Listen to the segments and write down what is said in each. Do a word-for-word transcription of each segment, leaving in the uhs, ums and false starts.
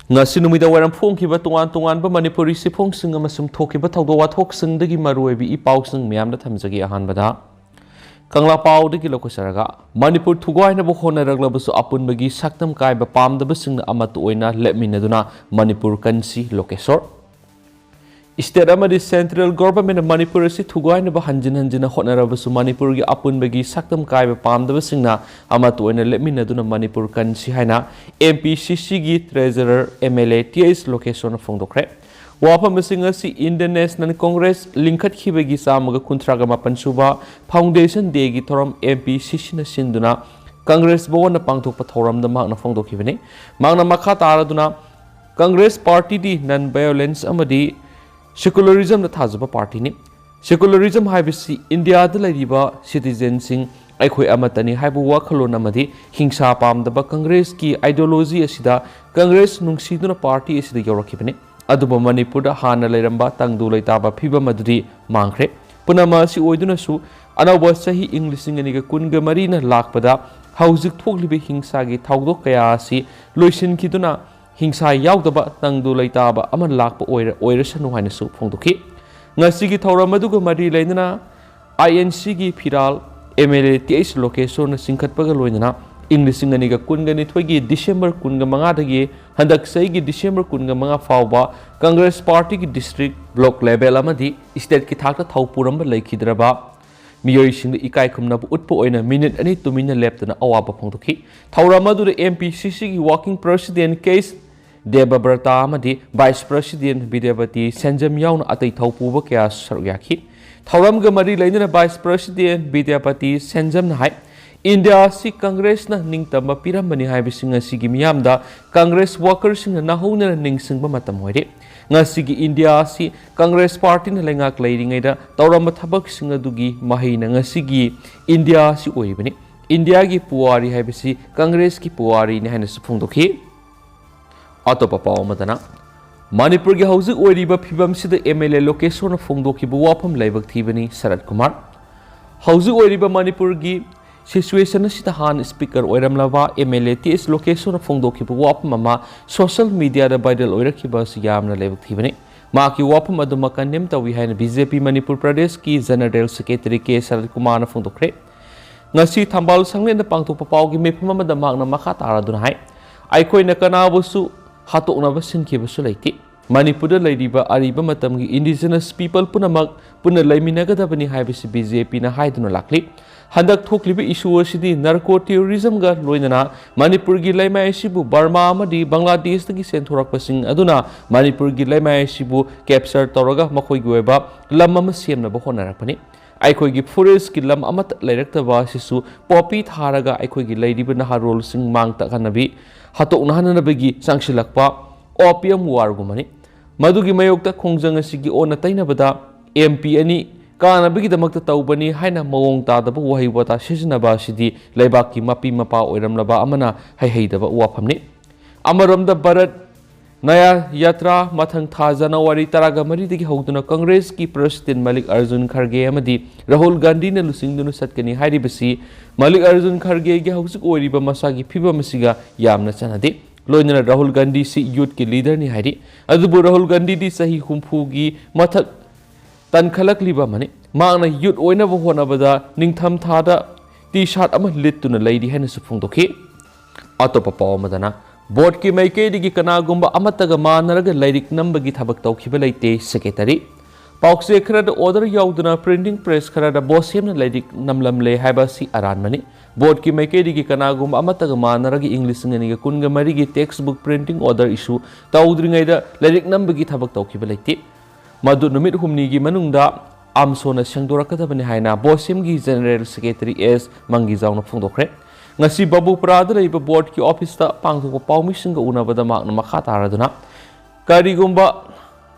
ꯉꯁꯤ ꯅꯨꯃꯤꯗꯥꯡ ꯋꯥꯏꯔꯝ ꯐꯣꯡꯈꯤꯕ ꯇꯣꯉꯥꯟ ꯇꯣꯉꯥꯟꯕ ꯃꯅꯤꯄꯨꯔꯤ ꯆꯦꯐꯣꯡꯁꯤꯡ ꯑꯃꯁꯨꯡ ꯊꯣꯛꯈꯤꯕ ꯊꯧꯗꯣꯛ ꯋꯥꯊꯣꯛꯁꯤꯡꯗꯒꯤ ꯃꯔꯨꯑꯣꯏꯕ ꯏ ꯄꯥꯎꯁꯤꯡ ꯃꯌꯥꯝꯗ ꯊꯝꯖꯒꯦ꯫ ꯑꯍꯥꯟꯕꯗ ꯀꯪꯂꯥ ꯄꯥꯎꯗꯒꯤ ꯂꯧꯈꯠꯆꯔꯒ, ꯃꯅꯤꯄꯨꯔ ꯊꯨꯒꯥꯏꯅꯕ ꯍꯣꯠꯅꯔꯛꯂꯕꯁꯨ ꯑꯄꯨꯟꯕꯒꯤ ꯁꯛꯇꯝ ꯀꯥꯏꯕ ꯄꯥꯝꯗꯕꯁꯤꯡꯅ ꯑꯃꯠꯇ ꯑꯣꯏꯅ ꯂꯦꯞꯃꯤꯟꯅꯗꯨꯅ ꯃꯅꯤꯄꯨꯔ ꯀꯟꯁꯤ, ꯂꯣꯀꯦꯁꯣꯔ꯫ State ꯑꯃꯗꯤ central government ꯅ ꯃꯅꯤꯄꯨꯔ ꯑꯁꯤ ꯊꯨꯒꯥꯏꯅꯕ ꯍꯟꯖꯤꯟ ꯍꯟꯖꯤꯟꯅ ꯍꯣꯠꯅꯔꯕꯁꯨ ꯃꯅꯤꯄꯨꯔꯒꯤ ꯑꯄꯨꯟꯕꯒꯤ ꯁꯛꯇꯝ ꯀꯥꯏꯕ ꯄꯥꯝꯗꯕꯁꯤꯡꯅ ꯑꯃꯠꯇ ꯑꯣꯏꯅ ꯂꯦꯞꯃꯤꯟꯅꯗꯨꯅ ꯃꯅꯤꯄꯨꯔ ꯀꯟꯁꯤ ꯍꯥꯏꯅ M P C C ꯒꯤ treasurer M L A T S ꯂꯣꯀꯦꯁꯣꯔꯅ ꯐꯣꯡꯗꯣꯛꯈ꯭ꯔꯦ꯫ ꯋꯥꯐꯝꯁꯤꯡ ꯑꯁꯤ Indian National Congress ꯂꯤꯡꯈꯠꯈꯤꯕꯒꯤ ꯆꯥꯝꯃꯒ ꯀꯨꯟꯊ꯭ꯔꯥꯒ ꯃꯥꯄꯟ ꯁꯨꯕ Foundation Day ꯒꯤ ꯊꯧꯔꯝ M P C C ꯅ ꯁꯤꯟꯗꯨꯅ ꯀꯪꯒ꯭ꯔꯦꯁ ꯚꯋꯟꯗ ꯄꯥꯡꯊꯣꯛꯄ ꯊꯧꯔꯝꯗ ꯃꯍꯥꯛꯅ ꯐꯣꯡꯗꯣꯛꯈꯤꯕꯅꯤ꯫ ꯃꯍꯥꯛꯅ ꯃꯈꯥ ꯇꯥꯔꯗꯨꯅ, ꯀꯪꯒ꯭ꯔꯦꯁ ꯄꯥꯔꯇꯤꯗꯤ non violence ꯑꯃꯗꯤ secularism ꯗ ꯊꯥꯖꯕ ꯄꯥꯔꯇꯤꯅꯤ꯫ Secularism ꯍꯥꯏꯕꯁꯤ ꯏꯟꯗꯤꯌꯥꯗ ꯂꯩꯔꯤꯕ citizen ꯁꯤꯡ ꯑꯩꯈꯣꯏ ꯑꯃꯠꯇꯅꯤ ꯍꯥꯏꯕ ꯋꯥꯈꯜꯂꯣꯟ ꯑꯃꯗꯤ ꯍꯤꯡꯁꯥ ꯄꯥꯝꯗꯕ ꯀꯪꯒ꯭ꯔꯦꯁꯀꯤ ideology ꯑꯁꯤꯗ ꯀꯪꯒ꯭ꯔꯦꯁ ꯅꯨꯡꯁꯤꯗꯨꯅ ꯄꯥꯔꯇꯤ ꯑꯁꯤꯗ ꯌꯧꯔꯛꯈꯤꯕꯅꯤ꯫ ꯑꯗꯨꯕꯨ ꯃꯅꯤꯄꯨꯔꯗ ꯍꯥꯟꯅ ꯂꯩꯔꯝꯕ ꯇꯪꯗꯨ ꯂꯩꯇꯥꯕ ꯐꯤꯕꯝ ꯑꯗꯨꯗꯤ ꯃꯥꯡꯈ꯭ꯔꯦ꯫ ꯄꯨꯝꯅꯃꯛ ꯑꯁꯤ ꯑꯣꯏꯗꯨꯅꯁꯨ, ꯑꯅꯧꯕ ꯆꯍꯤ ꯏꯪ ꯂꯤꯁꯤꯡ ꯑꯅꯤꯒ ꯀꯨꯟꯒ ꯃꯔꯤꯅ ꯂꯥꯛꯄꯗ ꯍꯧꯖꯤꯛ ꯊꯣꯛꯂꯤꯕ ꯍꯤꯡꯁꯥꯒꯤ ꯊꯧꯗꯣꯛ ꯀꯌꯥ ꯑꯁꯤ ꯂꯣꯏꯁꯤꯟꯈꯤꯗꯨꯅ ꯍꯤꯡꯁꯥ ꯌꯥꯎꯗꯕ ꯇꯪꯗꯨ ꯂꯩꯇꯥꯕ ꯑꯃ ꯂꯥꯛꯄ ꯑꯣꯏꯔ-, ꯑꯣꯏꯔꯁꯅꯨ ꯍꯥꯏꯅꯁꯨ ꯐꯣꯡꯗꯣꯛꯈꯤ꯫ ꯉꯁꯤꯒꯤ ꯊꯧꯔꯝ ꯑꯗꯨꯒ ꯃꯔꯤ ꯂꯩꯅꯅ I N C ꯒꯤ ꯐꯤꯔꯥꯜ M L A T S ꯂꯣꯀꯦꯁꯣꯔꯅ ꯆꯤꯡꯈꯠꯄꯒ ꯂꯣꯏꯅꯅ ꯏꯪ ꯂꯤꯁꯤꯡ ꯑꯅꯤꯒ ꯀꯨꯟꯒ ꯅꯤꯊꯣꯏꯒꯤ December ꯀꯨꯟꯒ ꯃꯉꯥꯗꯒꯤ ꯍꯟꯗꯛ ꯆꯍꯤꯒꯤ December ꯀꯨꯟꯒ ꯃꯉꯥ ꯐꯥꯎꯕ ꯀꯪꯒ꯭ꯔꯦꯁ ꯄꯥꯔꯇꯤꯒꯤ district, block level ꯑꯃꯗꯤ state ꯀꯤ ꯊꯥꯛꯇ ꯊꯧ ꯄꯨꯔꯝꯕ ꯂꯩꯈꯤꯗ꯭ꯔꯕ ꯃꯤꯑꯣꯏꯁꯤꯡꯗ ꯏꯀꯥꯏ ꯈꯨꯝꯅꯕ ꯎꯠꯄ ꯑꯣꯏꯅ minute ꯑꯅꯤ ꯇꯨꯃꯤꯟꯅ ꯂꯦꯞꯇꯅ ꯑꯋꯥꯕ ꯐꯣꯡꯗꯣꯛꯈꯤ꯫ ꯊꯧꯔꯝ ꯑꯗꯨꯗ M P C C ꯒꯤ working president K S ꯗꯦꯕꯕ꯭ꯔꯇꯥ ꯑꯃꯗꯤ vice president ꯕꯤꯗ꯭ꯌꯥꯄꯇꯤ ꯁꯦꯟꯖꯝ ꯌꯥꯎꯅ ꯑꯇꯩ ꯊꯧꯄꯨꯕ ꯀꯌꯥ ꯁꯔꯨꯛ ꯌꯥꯈꯤ꯫ ꯊꯧꯔꯝꯒ ꯃꯔꯤ ꯂꯩꯅꯅ vice president ꯕꯤꯗ꯭ꯌꯥꯄꯇꯤ ꯁꯦꯟꯖꯝꯅ ꯍꯥꯏ, ꯏꯟꯗꯤꯌꯥ ꯑꯁꯤ ꯀꯪꯒ꯭ꯔꯦꯁꯅ ꯅꯤꯡꯇꯝꯕ ꯄꯤꯔꯝꯕꯅꯤ ꯍꯥꯏꯕꯁꯤ ꯉꯁꯤꯒꯤ ꯃꯤꯌꯥꯝꯗ ꯀꯪꯒ꯭ꯔꯦꯁ workerꯁꯤꯡꯅ ꯅꯧꯍꯧꯅꯅ ꯅꯤꯡꯁꯤꯡꯕ ꯃꯇꯝ ꯑꯣꯏꯔꯦ꯫ ꯉꯁꯤꯒꯤ ꯏꯟꯗꯤꯌꯥ ꯑꯁꯤ ꯀꯪꯒ꯭ꯔꯦꯁ ꯄꯥꯔꯇꯤꯅ ꯂꯩꯉꯥꯛ ꯂꯩꯔꯤꯉꯩꯗ ꯇꯧꯔꯝꯕ ꯊꯕꯛꯁꯤꯡ ꯑꯗꯨꯒꯤ ꯃꯍꯩꯅ ꯉꯁꯤꯒꯤ ꯏꯟꯗꯤꯌꯥ ꯑꯁꯤ ꯑꯣꯏꯔꯤꯕꯅꯤ꯫ ꯏꯟꯗꯤꯌꯥꯒꯤ ꯄꯨꯋꯥꯔꯤ ꯍꯥꯏꯕꯁꯤ ꯀꯪꯒ꯭ꯔꯦꯁꯀꯤ ꯄꯨꯋꯥꯔꯤꯅꯤ ꯍꯥꯏꯅꯁꯨ ꯐꯣꯡꯗꯣꯛꯈꯤ꯫ ꯑꯇꯣꯞꯄ ꯄꯥꯎ ꯑꯃꯗꯅ, ꯃꯅꯤꯄꯨꯔꯒꯤ ꯍꯧꯖꯤꯛ ꯑꯣꯏꯔꯤꯕ ꯐꯤꯕꯝꯁꯤꯗ M L A ꯂꯣꯀꯦꯁꯣꯔꯅ ꯐꯣꯡꯗꯣꯛꯈꯤꯕ ꯋꯥꯐꯝ ꯂꯥꯏꯕꯛ ꯊꯤꯕꯅꯤ, ꯁꯔꯠ ꯀꯨꯃꯥꯔ꯫ ꯍꯧꯖꯤꯛ ꯑꯣꯏꯔꯤꯕ ꯃꯅꯤꯄꯨꯔꯒꯤ Situation ꯑꯁꯤꯗ ꯍꯥꯟꯅ Speaker ꯑꯣꯏꯔꯝꯂꯕ M L A T S ꯂꯣꯀꯦꯁꯣꯔꯅ ꯐꯣꯡꯗꯣꯛꯈꯤꯕ ꯋꯥꯐꯝ ꯑꯃ social mediaꯗ viral ꯑꯣꯏꯔꯛꯈꯤꯕ ꯑꯁꯤ ꯌꯥꯝꯅ ꯂꯥꯏꯕꯛ ꯊꯤꯕꯅꯤ꯫ ꯃꯍꯥꯛꯀꯤ ꯋꯥꯐꯝ ꯑꯗꯨꯃꯛ condemn ꯇꯧꯏ ꯍꯥꯏꯅ B J P ꯃꯅꯤꯄꯨꯔ ꯄ꯭ꯔꯗꯦꯁꯀꯤ General Secretary K ꯁꯔꯠ ꯀꯨꯃꯥꯔꯅ ꯐꯣꯡꯗꯣꯛꯈ꯭ꯔꯦ꯫ ꯉꯁꯤ ꯊꯝꯕꯥꯜ ꯁꯪꯂꯦꯟꯗ ꯄꯥꯡꯊꯣꯛꯄ ꯄꯥꯎꯒꯤ ꯃꯤꯐꯝ ꯑꯃꯗ ꯃꯍꯥꯛꯅ ꯃꯈꯥ ꯇꯥꯔꯗꯨꯅ ꯍꯥꯏ, ꯑꯩꯈꯣꯏꯅ ꯀꯅꯥꯕꯨꯁꯨ ꯍꯥꯠꯇꯣꯛꯅꯕ ꯁꯤꯟꯈꯤꯕꯁꯨ ꯂꯩꯇꯦ꯫ ꯃꯅꯤꯄꯨꯔꯗ ꯂꯩꯔꯤꯕ ꯑꯔꯤꯕ ꯃꯇꯝꯒꯤ indigenous people ꯄꯨꯝꯅꯃꯛ ꯄꯨꯟꯅ ꯂꯩꯃꯤꯟꯅꯒꯗꯕꯅꯤ ꯍꯥꯏꯕꯁꯤ B J Pꯅ ꯍꯥꯏꯗꯨꯅ ꯂꯥꯛꯂꯤ꯫ ꯍꯟꯗꯛ ꯊꯣꯛꯂꯤꯕ issue ꯑꯁꯤꯗꯤ narco terrorismꯒ ꯂꯣꯏꯅꯅ ꯃꯅꯤꯄꯨꯔꯒꯤ ꯂꯩꯃꯥꯏ ꯑꯁꯤꯕꯨ ꯕꯔꯃꯥ ꯑꯃꯗꯤ ꯕꯪꯒ꯭ꯂꯥꯗꯦꯁꯇꯒꯤ ꯆꯦꯟꯊꯣꯔꯛꯄꯁꯤꯡ ꯑꯗꯨꯅ ꯃꯅꯤꯄꯨꯔꯒꯤ ꯂꯩꯃꯥꯏ ꯑꯁꯤꯕꯨ capture ꯇꯧꯔꯒ ꯃꯈꯣꯏꯒꯤ ꯑꯣꯏꯕ ꯂꯝ ꯑꯃ ꯁꯦꯝꯅꯕ ꯍꯣꯠꯅꯔꯛꯄꯅꯤ꯫ ꯑꯩꯈꯣꯏꯒꯤ forestꯀꯤ ꯂꯝ ꯑꯃꯠꯇ ꯂꯩꯔꯛꯇꯕ ꯑꯁꯤꯁꯨ poppy ꯊꯥꯔꯒ ꯑꯩꯈꯣꯏꯒꯤ ꯂꯩꯔꯤꯕ ꯅꯍꯥꯔꯣꯜꯁꯤꯡ ꯃꯥꯡ ꯇꯥꯛꯍꯟꯅꯕꯤ, ꯍꯥꯠꯇꯣꯛꯅꯍꯟꯅꯕꯒꯤ ꯆꯪꯁꯤꯜꯂꯛꯄ opium warꯒꯨꯝꯕꯅꯤ꯫ ꯃꯗꯨꯒꯤ ꯃꯥꯌꯣꯛꯇ ꯈꯣꯡꯖꯪ ꯑꯁꯤꯒꯤ ꯑꯣꯟꯅ ꯇꯩꯅꯕꯗ M P ꯑꯅꯤ ꯀꯥꯅꯕꯒꯤꯗꯃꯛꯇ ꯇꯧꯕꯅꯤ ꯍꯥꯏꯅ ꯃꯑꯣꯡ ꯇꯥꯗꯕ ꯋꯥꯍꯩ ꯋꯥꯇꯥ ꯁꯤꯖꯤꯟꯅꯕ ꯑꯁꯤꯗꯤ ꯂꯩꯕꯥꯛꯀꯤ ꯃꯄꯤ ꯃꯄꯥ ꯑꯣꯏꯔꯝꯂꯕ ꯑꯃꯅ ꯍꯩꯍꯩꯗꯕ ꯋꯥꯐꯝꯅꯤ꯫ ꯑꯃꯔꯣꯝꯗ ꯚꯥꯔꯠ ꯅꯌꯥ ꯌꯥꯇ꯭ꯔꯥ ꯃꯊꯪ ꯊꯥ ꯖꯅꯋꯥꯔꯤ ꯇꯔꯥꯒ ꯃꯔꯤꯗꯒꯤ ꯍꯧꯗꯨꯅ ꯀꯪꯒ꯭ꯔꯦꯁꯀꯤ ꯄ꯭ꯔꯁꯤꯗꯦꯟ ꯃꯜꯂꯤꯛ ꯑꯔꯖꯨꯟ ꯈꯔꯒꯦ ꯑꯃꯗꯤ ꯔꯥꯍꯨꯜ ꯒꯥꯟꯙꯤꯅ ꯂꯨꯆꯤꯡꯗꯨꯅ ꯆꯠꯀꯅꯤ ꯍꯥꯏꯔꯤꯕꯁꯤ ꯃꯜꯂꯤꯛ ꯑꯔꯖꯨꯟ ꯈꯔꯒꯦꯒꯤ ꯍꯧꯖꯤꯛ ꯑꯣꯏꯔꯤꯕ ꯃꯁꯥꯒꯤ ꯐꯤꯕꯝ ꯑꯁꯤꯒ ꯌꯥꯝꯅ ꯆꯥꯟꯅꯗꯦ꯫ ꯂꯣꯏꯅꯅ ꯔꯥꯍꯨꯜ ꯒꯥꯟꯙꯤꯁꯤ youthꯀꯤ leaderꯅꯤ ꯍꯥꯏꯔꯤ꯫ ꯑꯗꯨꯕꯨ ꯔꯥꯍꯨꯜ ꯒꯥꯟꯙꯤꯗꯤ ꯆꯍꯤ ꯍꯨꯝꯐꯨꯒꯤ ꯃꯊꯛ ꯇꯟꯈꯠꯂꯛꯂꯤꯕ ꯑꯃꯅꯤ꯫ ꯃꯍꯥꯛꯅ youth ꯑꯣꯏꯅꯕ ꯍꯣꯠꯅꯕꯗ ꯅꯤꯡꯊꯝ ꯊꯥꯗ T-shirt ꯑꯃ ꯂꯤꯠꯇꯨꯅ ꯂꯩꯔꯤ ꯍꯥꯏꯅꯁꯨ ꯐꯣꯡꯗꯣꯛꯈꯤ꯫ ꯑꯇꯣꯞꯄ ꯄꯥꯎ ꯑꯃꯗꯅ, boardꯀꯤ ꯃꯥꯏꯀꯩꯗꯒꯤ ꯀꯅꯥꯒꯨꯝꯕ ꯑꯃꯠꯇꯒ ꯃꯥꯟꯅꯔꯒ ꯂꯥꯏꯔꯤꯛ ꯅꯝꯕꯒꯤ ꯊꯕꯛ ꯇꯧꯈꯤꯕ ꯂꯩꯇꯦ, Secretary꯫ ꯄꯥꯎꯆꯦ ꯈꯔꯗ order ꯌꯥꯎꯗꯅ printing press ꯈꯔꯗ ꯕꯣꯁꯦꯝꯅ ꯂꯥꯏꯔꯤꯛ ꯅꯝꯂꯝꯂꯦ ꯍꯥꯏꯕ ꯑꯁꯤ ꯑꯔꯥꯟꯕꯅꯤ꯫ Boardꯀꯤ ꯃꯥꯏꯀꯩꯗꯒꯤ ꯀꯅꯥꯒꯨꯝꯕ ꯑꯃꯠꯇꯒ ꯃꯥꯟꯅꯔꯒ ꯏꯪ ꯂꯤꯁꯤꯡ ꯑꯅꯤꯒ ꯀꯨꯟꯒ ꯃꯔꯤꯒꯤ textbook printing order issue ꯇꯧꯗ꯭ꯔꯤꯉꯩꯗ ꯂꯥꯏꯔꯤꯛ ꯅꯝꯕꯒꯤ ꯊꯕꯛ ꯇꯧꯈꯤꯕ ꯂꯩꯇꯦ꯫ ꯃꯗꯨ ꯅꯨꯃꯤꯠ ꯍꯨꯝꯅꯤꯒꯤ ꯃꯅꯨꯡꯗ ꯑꯝꯁꯣꯅ ꯁꯦꯡꯗꯣꯔꯛꯀꯗꯕꯅꯤ ꯍꯥꯏꯅ ꯕꯣꯁꯦꯝꯒꯤ General Secretary S ꯃꯪꯒꯤꯖꯥꯎꯅ ꯐꯣꯡꯗꯣꯛꯈ꯭ꯔꯦ꯫ ꯉꯁꯤ ꯕꯕꯨꯄꯨꯔꯥꯗ ꯂꯩꯕ boardꯀꯤ officeꯇ ꯄꯥꯡꯊꯣꯛꯄ ꯄꯥꯎꯃꯤꯁꯤꯡꯒ ꯎꯅꯕꯗ ꯃꯍꯥꯛꯅ ꯃꯈꯥ ꯇꯥꯔꯗꯨꯅ, ꯀꯔꯤꯒꯨꯝꯕ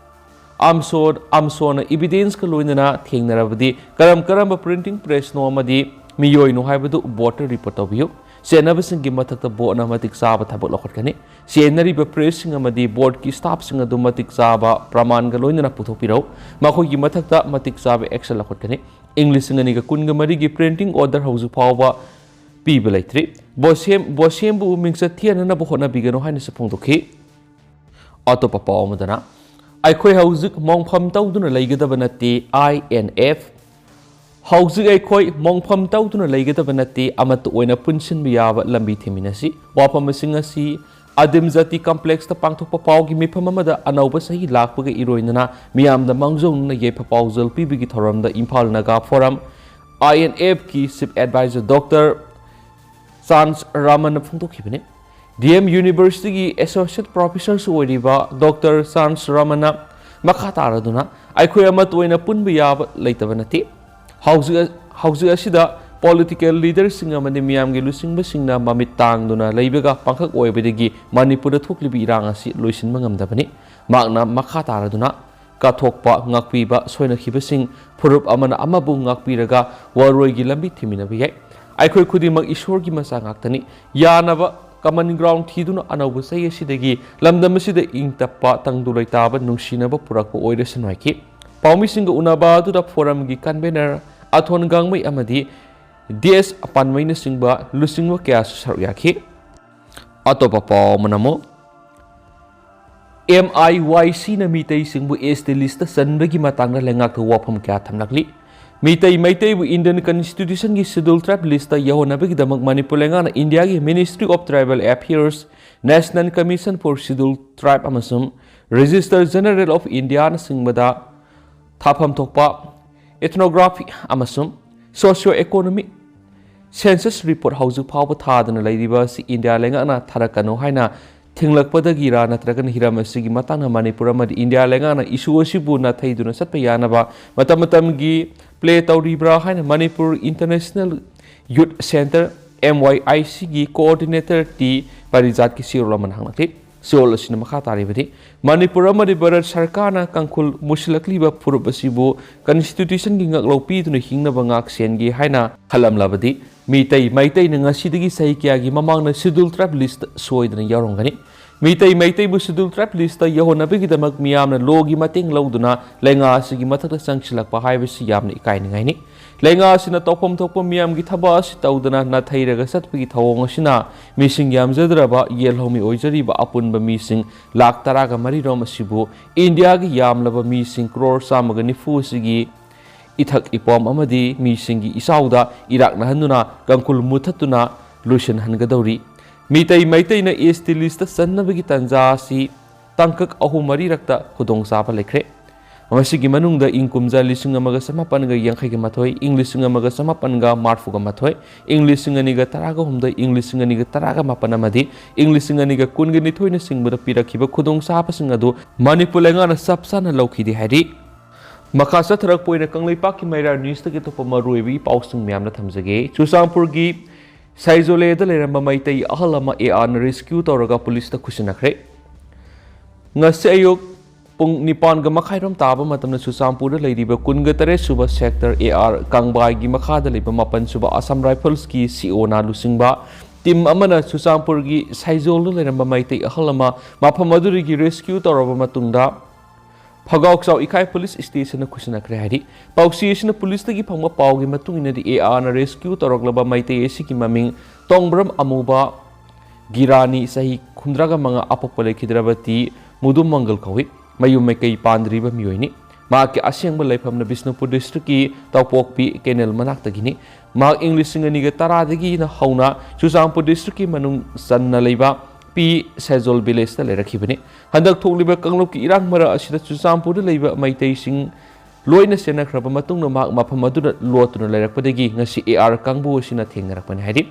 ꯑꯝꯁꯣ-, ꯑꯝꯁꯣꯅ evidenceꯀ ꯂꯣꯏꯅꯅ ꯊꯦꯡꯅꯔꯕꯗꯤ ꯀꯔꯝ ꯀꯔꯝꯕ printing pressꯅꯣ ꯑꯃꯗꯤ ꯃꯤꯑꯣꯏꯅꯣ ꯍꯥꯏꯕꯗꯨ boardꯇ report ꯇꯧꯕꯤꯌꯨ꯫ ꯆꯦꯟꯅꯕꯁꯤꯡꯒꯤ ꯃꯊꯛꯇ boardꯅ ꯃꯇꯤꯛ ꯆꯥꯕ ꯊꯕꯛ ꯂꯧꯈꯠꯀꯅꯤ꯫ ꯆꯦꯟꯅꯔꯤꯕ pressꯁꯤꯡ ꯑꯃꯗꯤ boardꯀꯤ staffꯁꯤꯡ ꯑꯗꯨ ꯃꯇꯤꯛ ꯆꯥꯕ ꯄ꯭ꯔꯃꯥꯟꯒ ꯂꯣꯏꯅꯅ ꯄꯨꯊꯣꯛꯄꯤꯔꯛꯎ꯫ ꯃꯈꯣꯏꯒꯤ ꯃꯊꯛꯇ ꯃꯇꯤꯛ ꯆꯥꯕ action ꯂꯧꯈꯠꯀꯅꯤ꯫ ꯏꯪ ꯂꯤꯁꯤꯡ ꯑꯅꯤꯒ ꯀꯨꯟꯒ ꯃꯔꯤꯒꯤ printing order ꯍꯧꯖꯤꯛ ꯐꯥꯎꯕ ꯄꯤꯕ ꯂꯩꯇ꯭ꯔꯤ꯫ ꯕꯣꯁꯦꯝ, ꯕꯣꯁꯦꯝꯕꯨ ꯃꯤꯡꯆꯠ ꯊꯤꯍꯟꯅꯅꯕ ꯍꯣꯠꯅꯕꯤꯒꯅꯨ ꯍꯥꯏꯅꯁꯨ ꯐꯣꯡꯗꯣꯛꯈꯤ꯫ ꯑꯇꯣꯞꯄ ꯄꯥꯎ ꯑꯃꯗꯅ, ꯑꯩꯈꯣꯏ ꯍꯧꯖꯤꯛ ꯃꯣꯡꯐꯝ ꯇꯧꯗꯨꯅ ꯂꯩꯒꯗꯕ ꯅꯠꯇꯦ, I N F꯫ ꯍꯧꯖꯤꯛ ꯑꯩꯈꯣꯏ ꯃꯣꯡꯐꯝ ꯇꯧꯗꯨꯅ ꯂꯩꯒꯗꯕ ꯅꯠꯇꯦ, ꯑꯃꯠꯇ ꯑꯣꯏꯅ ꯄꯨꯟꯁꯤꯟꯕ ꯌꯥꯕ ꯂꯝꯕꯤ ꯊꯤꯃꯤꯟꯅꯁꯤ꯫ ꯋꯥꯐꯝꯁꯤꯡ ꯑꯁꯤ ꯑꯗꯤꯝ ꯖꯥꯇꯤ complexꯇ ꯄꯥꯡꯊꯣꯛꯄ ꯄꯥꯎꯒꯤ ꯃꯤꯐꯝ ꯑꯃꯗ ꯑꯅꯧꯕ ꯆꯍꯤ ꯂꯥꯛꯄꯒ ꯏꯔꯣꯏꯅꯅ ꯃꯤꯌꯥꯝꯗ ꯃꯥꯡꯖꯧꯅꯅ ꯌꯥꯏꯐ ꯄꯥꯎꯖꯦꯜ ꯄꯤꯕꯒꯤ ꯊꯧꯔꯝꯗ Imphal Naga forum, I N Fꯀꯤ chief advisor Doctor ꯆꯥꯟꯁ ꯔꯥꯃꯟꯅ ꯐꯣꯡꯗꯣꯛꯈꯤꯕꯅꯤ꯫ D M Universityꯒꯤ associate professorꯁꯨ ꯑꯣꯏꯔꯤꯕ Doctor ꯆꯥꯟꯁ ꯔꯥꯃꯟꯅ ꯃꯈꯥ ꯇꯥꯔꯗꯨꯅ, ꯑꯩꯈꯣꯏ ꯑꯃꯠꯇ ꯑꯣꯏꯅ ꯄꯨꯟꯕ ꯌꯥꯕ ꯂꯩꯇꯕ ꯅꯠꯇꯦ꯫ ꯍꯧꯖꯤꯛ, ꯍꯧꯖꯤꯛ ꯑꯁꯤꯗ political leaderꯁꯤꯡ ꯑꯃꯗꯤ ꯃꯤꯌꯥꯝꯒꯤ ꯂꯨꯆꯤꯡꯕꯁꯤꯡꯅ ꯃꯃꯤꯠ ꯇꯥꯡꯗꯨꯅ ꯂꯩꯕꯒ ꯄꯥꯡꯈꯛ ꯑꯣꯏꯕꯗꯒꯤ ꯃꯅꯤꯄꯨꯔꯗ ꯊꯣꯛꯂꯤꯕ ꯏꯔꯥꯡ ꯑꯁꯤ ꯂꯣꯏꯁꯤꯟꯕ ꯉꯝꯗꯕꯅꯤ꯫ ꯃꯍꯥꯛꯅ ꯃꯈꯥ ꯇꯥꯔꯗꯨꯅ, ꯀꯠꯊꯣꯛꯄ, ꯉꯥꯛꯄꯤꯕ, ꯁꯣꯏꯅꯈꯤꯕꯁꯤꯡ, ꯐꯨꯔꯨꯞ ꯑꯃꯅ ꯑꯃꯕꯨ ꯉꯥꯛꯄꯤꯔꯒ ꯋꯥꯔꯣꯏꯒꯤ ꯂꯝꯕꯤ ꯊꯤꯃꯤꯟꯅꯕ ꯌꯥꯏ꯫ ꯑꯩꯈꯣꯏ ꯈꯨꯗꯤꯡꯃꯛ ꯏꯁꯣꯔꯒꯤ ꯃꯆꯥ ꯉꯥꯛꯇꯅꯤ꯫ ꯌꯥꯅꯕ common ground ꯊꯤꯗꯨꯅ ꯑꯅꯧꯕ ꯆꯍꯤ ꯑꯁꯤꯗꯒꯤ ꯂꯝꯗꯝ ꯑꯁꯤꯗ ꯏꯪ ꯇꯞꯄ, ꯇꯪꯗꯨ ꯂꯩꯇꯥꯕ, ꯅꯨꯡꯁꯤꯅꯕ ꯄꯨꯔꯛꯄ ꯑꯣꯏꯔꯁꯅꯨ ꯍꯥꯏꯈꯤ꯫ ꯄꯥꯎꯃꯤꯁꯤꯡꯒ ꯎꯅꯕ ꯑꯗꯨꯗ ꯐꯣꯔꯝꯒꯤ convener ꯑꯊꯣꯟ ꯒꯥꯡꯃꯩ ꯑꯃꯗꯤ D S ꯄꯥꯟꯃꯩꯅꯆꯤꯡꯕ ꯂꯨꯆꯤꯡꯕ ꯀꯌꯥꯁꯨ ꯁꯔꯨꯛ ꯌꯥꯈꯤ꯫ ꯑꯇꯣꯞꯄ ꯄꯥꯎ ꯑꯃꯅ ꯑꯃꯨꯛ, M I Y Cꯅ ꯃꯤꯇꯩꯁꯤꯡꯕꯨ S T listꯇ ꯆꯟꯕꯒꯤ ꯃꯇꯥꯡꯗ ꯂꯩꯉꯥꯛꯇ ꯋꯥꯐꯝ ꯀꯌꯥ ꯊꯝꯂꯛꯂꯤ꯫ Meitei ꯃꯩꯇꯩꯕꯨ Indian Constitutionꯒꯤ Scheduled Tribe listꯇ ꯌꯧꯍꯟꯅꯕꯒꯤꯗꯃꯛ Manipur ꯂꯩꯉꯥꯛꯅ ꯏꯟꯗꯤꯌꯥꯒꯤ Ministry of Tribal Affairs, National Commission for Scheduled Tribe ꯑꯃꯁꯨꯡ Registrar General of Indianaꯆꯤꯡꯕꯗ ꯊꯥꯐꯝ ꯊꯣꯛꯄ ethnography ꯑꯃꯁꯨꯡ socio economic census report ꯍꯧꯖꯤꯛ ꯐꯥꯎꯕ ꯊꯥꯗꯅ ꯂꯩꯔꯤꯕ ꯑꯁꯤ ꯏꯟꯗꯤꯌꯥ ꯂꯩꯉꯥꯛꯅ ꯊꯥꯔꯛꯀꯅꯨ ꯍꯥꯏꯅ ꯊꯤꯡꯂꯛꯄꯗꯒꯤꯔꯥ, ꯅꯠꯇ꯭ꯔꯒꯅ ꯍꯤꯔꯝ ꯑꯁꯤꯒꯤ ꯃꯇꯥꯡꯗ ꯃꯅꯤꯄꯨꯔ ꯑꯃꯗꯤ ꯏꯟꯗꯤꯌꯥ ꯂꯩꯉꯥꯛꯅ issue ꯑꯁꯤꯕꯨ ꯅꯥꯊꯩꯗꯨꯅ ꯆꯠꯄ ꯌꯥꯅꯕ ꯃꯇꯝ ꯃꯇꯝꯒꯤ play ꯇꯧꯔꯤꯕ꯭ꯔꯥ ꯍꯥꯏꯅ Manipur International Youth Centre, M Y I Cꯒꯤ coordinator T ꯄꯔꯤꯖꯥꯠꯀꯤ ꯆꯦꯔꯣꯜ ꯑꯃꯅ ꯍꯪꯂꯛꯂꯤ꯫ ꯁꯤꯑꯣꯜ ꯑꯁꯤꯅ ꯃꯈꯥ ꯇꯥꯔꯤꯕꯗꯤ, ꯃꯅꯤꯄꯨꯔ ꯑꯃꯗꯤ ꯚꯥꯔꯠ ꯁꯔꯀꯥꯔꯅ ꯀꯥꯡꯈꯨꯜ ꯃꯨꯁꯤꯜꯂꯛꯂꯤꯕ ꯐꯨꯔꯨꯞ ꯑꯁꯤꯕꯨ ꯀꯟꯁꯇꯤꯇ꯭ꯌꯨꯁꯟꯒꯤ ꯉꯥꯛꯂꯧ ꯄꯤꯗꯨꯅ ꯍꯤꯡꯅꯕ ꯉꯥꯛ ꯁꯦꯟꯒꯦ ꯍꯥꯏꯅ ꯈꯜꯂꯝꯂꯕꯗꯤ, ꯃꯤꯇꯩ ꯃꯩꯇꯩꯅ ꯉꯁꯤꯗꯒꯤ ꯆꯍꯤ ꯀꯌꯥꯒꯤ ꯃꯃꯥꯡꯗ ꯁꯦꯗ꯭ꯌꯨꯜ ꯇ꯭ꯔꯥꯏꯕ ꯂꯤꯁꯇ ꯁꯣꯏꯗꯅ ꯌꯥꯎꯔꯝꯒꯅꯤ꯫ ꯃꯤꯇꯩ ꯃꯩꯇꯩꯕꯨ ꯁꯦꯗ꯭ꯌꯨꯜ ꯇ꯭ꯔꯥꯏꯕ ꯂꯤꯁꯇ ꯌꯧꯍꯟꯅꯕꯒꯤꯗꯃꯛ ꯃꯤꯌꯥꯝꯅ ꯂꯣꯒꯤ ꯃꯇꯦꯡ ꯂꯧꯗꯨꯅ ꯂꯩꯉꯥꯛ ꯑꯁꯤꯒꯤ ꯃꯊꯛꯇ ꯆꯪꯁꯤꯜꯂꯛꯄ ꯍꯥꯏꯕꯁꯤ ꯌꯥꯝꯅ ꯏꯀꯥꯏꯅꯤꯡꯉꯥꯏꯅꯤ꯫ ꯂꯩꯉꯥꯛ ꯑꯁꯤꯅ ꯇꯧꯐꯝ ꯊꯣꯛꯄ ꯃꯤꯌꯥꯝꯒꯤ ꯊꯕꯛ ꯑꯁꯤ ꯇꯧꯗꯅ ꯅꯥꯊꯩꯔꯒ ꯆꯠꯄꯒꯤ ꯊꯧꯑꯣꯡ ꯑꯁꯤꯅ ꯃꯤꯁꯤꯡ ꯌꯥꯝꯖꯗ꯭ꯔꯕ ꯌꯦꯜꯍꯧꯃꯤ ꯑꯣꯏꯖꯔꯤꯕ ꯑꯄꯨꯟꯕ ꯃꯤꯁꯤꯡ ꯂꯥꯈ ꯇꯔꯥꯒ ꯃꯔꯤꯔꯣꯝ ꯑꯁꯤꯕꯨ ꯏꯟꯗꯤꯌꯥꯒꯤ ꯌꯥꯝꯂꯕ ꯃꯤꯁꯤꯡ ꯀ꯭ꯔꯣꯔ ꯆꯥꯝꯃꯒ ꯅꯤꯐꯨ ꯑꯁꯤꯒꯤ ꯏꯊꯛ ꯏꯄꯣꯝ ꯑꯃꯗꯤ ꯃꯤꯁꯤꯡꯒꯤ ꯏꯆꯥꯎꯗ ꯏꯔꯥꯛꯅꯍꯟꯗꯨꯅ ꯀꯥꯡꯈꯨꯜ ꯃꯨꯊꯠꯇꯨꯅ ꯂꯣꯏꯁꯤꯟꯍꯟꯒꯗꯧꯔꯤ꯫ ꯃꯤꯇꯩ ꯃꯩꯇꯩꯅ ꯑꯦꯁ ꯇꯤ ꯂꯤꯁꯇ ꯆꯟꯅꯕꯒꯤ ꯇꯥꯟꯖꯥ ꯑꯁꯤ ꯇꯥꯡꯀꯛ ꯑꯍꯨꯝ ꯃꯔꯤꯔꯛꯇ ꯈꯨꯗꯣꯡꯆꯥꯕ ꯂꯩꯈ꯭ꯔꯦ꯫ ꯃꯁꯤꯒꯤ ꯃꯅꯨꯡꯗ ꯏꯪ ꯀꯨꯝꯖꯥ ꯂꯤꯁꯤꯡ ꯑꯃꯒ ꯆꯃꯥꯄꯟꯒ ꯌꯥꯡꯈꯩꯒ ꯃꯥꯊꯣꯏ, ꯏꯪ ꯂꯤꯁꯤꯡ ꯑꯃꯒ ꯆꯃꯥꯄꯟꯒ ꯃꯔꯐꯨꯒ ꯃꯥꯊꯣꯏ, ꯏꯪ ꯂꯤꯁꯤꯡ ꯑꯅꯤꯒ ꯇꯔꯥꯒ ꯍꯨꯝꯗꯣꯏ, ꯏꯪ ꯂꯤꯁꯤꯡ ꯑꯅꯤꯒ ꯇꯔꯥꯒ ꯃꯥꯄꯟ ꯑꯃꯗꯤ ꯏꯪ ꯂꯤꯁꯤꯡ ꯑꯅꯤꯒ ꯀꯨꯟꯒ ꯅꯤꯊꯣꯏꯅꯆꯤꯡꯕꯗ ꯄꯤꯔꯛꯈꯤꯕ ꯈꯨꯗꯣꯡꯆꯥꯕꯁꯤꯡ ꯑꯗꯨ ꯃꯅꯤꯄꯨꯔ ꯂꯩꯉꯥꯛꯅ ꯆꯞ ꯆꯥꯅ ꯂꯧꯈꯤꯗꯦ ꯍꯥꯏꯔꯤ꯫ ꯃꯈꯥ ꯆꯠꯊꯔꯛꯄ ꯑꯣꯏꯅ ꯀꯪꯂꯩꯄꯥꯛꯀꯤ ꯃꯩꯔꯥ ꯅ꯭ꯌꯨꯁꯇꯒꯤ ꯑꯇꯣꯞꯄ ꯃꯔꯨꯑꯣꯏꯕ ꯏ ꯄꯥꯎꯁꯤꯡ ꯃꯌꯥꯝꯅ ꯊꯝꯖꯒꯦ꯫ ꯆꯨꯔꯆꯥꯟꯄꯨꯔꯒꯤ ꯁꯥꯏꯖꯣꯂꯦꯗ ꯂꯩꯔꯝꯕ ꯃꯩꯇꯩ ꯑꯍꯜ ꯑꯃ ꯑꯦ ꯑꯥꯔꯅ ꯔꯦꯁꯀ꯭ꯌꯨ ꯇꯧꯔꯒ ꯄꯨꯂꯤꯁꯇ ꯈꯨꯠꯁꯤꯟꯅꯈ꯭ꯔꯦ꯫ ꯉꯁꯤ ꯑꯌꯨꯛ ꯄꯨꯡ ꯅꯤꯄꯥꯟꯒ ꯃꯈꯥꯏꯔꯣꯝ ꯇꯥꯕ ꯃꯇꯝꯗ ꯆꯨꯔꯆꯥꯟꯄꯨꯔꯗ ꯂꯩꯔꯤꯕ ꯀꯨꯟꯒ ꯇꯔꯦꯠ ꯁꯨꯕ ꯁꯦꯛꯇꯔ ꯑꯦ ꯑꯥꯔ ꯀꯥꯡꯕꯥꯏꯒꯤ ꯃꯈꯥꯗ ꯂꯩꯕ ꯃꯥꯄꯟ ꯁꯨꯕ ꯑꯁꯥꯝ ꯔꯥꯏꯐꯜꯁꯀꯤ ꯁꯤ ꯑꯣꯅ ꯂꯨꯆꯤꯡꯕ ꯇꯤꯝ ꯑꯃꯅ ꯆꯨꯔꯆꯥꯟꯄꯨꯔꯒꯤ ꯁꯥꯏꯖꯣꯜꯗ ꯂꯩꯔꯝꯕ ꯃꯩꯇꯩ ꯑꯍꯜ ꯑꯃ ꯃꯐꯝ ꯑꯗꯨꯗꯒꯤ ꯔꯦꯁꯀ꯭ꯌꯨ ꯇꯧꯔꯕ ꯃꯇꯨꯡꯗ ꯐꯒꯥꯎꯆꯥꯎ ꯏꯀꯥꯏ ꯄꯨꯂꯤꯁ ꯁ꯭ꯇꯦꯁꯟꯗ ꯈꯨꯠꯁꯤꯟꯅꯈ꯭ꯔꯦ ꯍꯥꯏꯔꯤ꯫ ꯄꯥꯎꯆꯦ ꯑꯁꯤꯅ ꯄꯨꯂꯤꯁꯇꯒꯤ ꯐꯪꯕ ꯄꯥꯎꯒꯤ ꯃꯇꯨꯡ ꯏꯟꯅꯗꯤ, ꯑꯦ ꯑꯥꯔꯅ ꯔꯦꯁꯀ꯭ꯌꯨ ꯇꯧꯔꯛꯂꯕ ꯃꯩꯇꯩ ꯑꯁꯤꯒꯤ ꯃꯃꯤꯡ ꯇꯣꯡꯕ꯭ꯔꯝ ꯑꯃꯨꯕ ꯒꯤꯔꯥꯅꯤ, ꯆꯍꯤ ꯍꯨꯝꯗ꯭ꯔꯥꯒ ꯃꯉꯥ, ꯑꯄꯣꯛꯄ ꯂꯩꯈꯤꯗ꯭ꯔꯕꯗꯤ ꯃꯨꯗꯨꯝ ꯃꯪꯒꯜ ꯀꯧꯏ꯫ ꯃꯌꯨꯝ ꯃꯩꯀꯩ ꯄꯥꯟꯗ꯭ꯔꯤꯕ ꯃꯤꯑꯣꯏꯅꯤ꯫ ꯃꯍꯥꯛꯀꯤ ꯑꯁꯦꯡꯕ ꯂꯩꯐꯝꯅ ꯕꯤꯁꯅꯨꯄꯨꯔ ꯗꯤꯁꯇ꯭ꯔꯤꯛꯀꯤ ꯇꯧꯄꯣꯛꯄꯤ ꯀꯦꯅꯦꯜ ꯃꯅꯥꯛꯇꯒꯤꯅꯤ꯫ ꯃꯍꯥꯛ ꯏꯪ ꯂꯤꯁꯤꯡ ꯑꯅꯤꯒ ꯇꯔꯥꯗꯒꯤꯅ ꯍꯧꯅ ꯆꯨꯔꯆꯥꯟꯄꯨꯔ ꯗꯤꯁꯇ꯭ꯔꯤꯛꯀꯤ ꯃꯅꯨꯡ ꯆꯟꯅ ꯂꯩꯕ ꯄꯤ ꯁꯦꯖꯣꯜ ꯚꯤꯂꯦꯖꯇ ꯂꯩꯔꯛꯈꯤꯕꯅꯤ꯫ ꯍꯟꯗꯛ ꯊꯣꯛꯂꯤꯕ ꯀꯥꯡꯂꯨꯞꯀꯤ ꯏꯔꯥꯡ ꯃꯔꯛ ꯑꯁꯤꯗ ꯆꯨꯔꯆꯥꯟꯄꯨꯔꯗ ꯂꯩꯕ ꯃꯩꯇꯩꯁꯤꯡ ꯂꯣꯏꯅ ꯆꯦꯟꯅꯈ꯭ꯔꯕ ꯃꯇꯨꯡꯗ ꯃꯍꯥꯛ ꯃꯐꯝ ꯑꯗꯨꯗ ꯂꯣꯠꯇꯨꯅ ꯂꯩꯔꯛꯄꯗꯒꯤ ꯉꯁꯤ ꯑꯦ ꯑꯥꯔ ꯀꯥꯡꯕꯨ ꯑꯁꯤꯅ ꯊꯦꯡꯅꯔꯛꯄꯅꯤ ꯍꯥꯏꯔꯤ꯫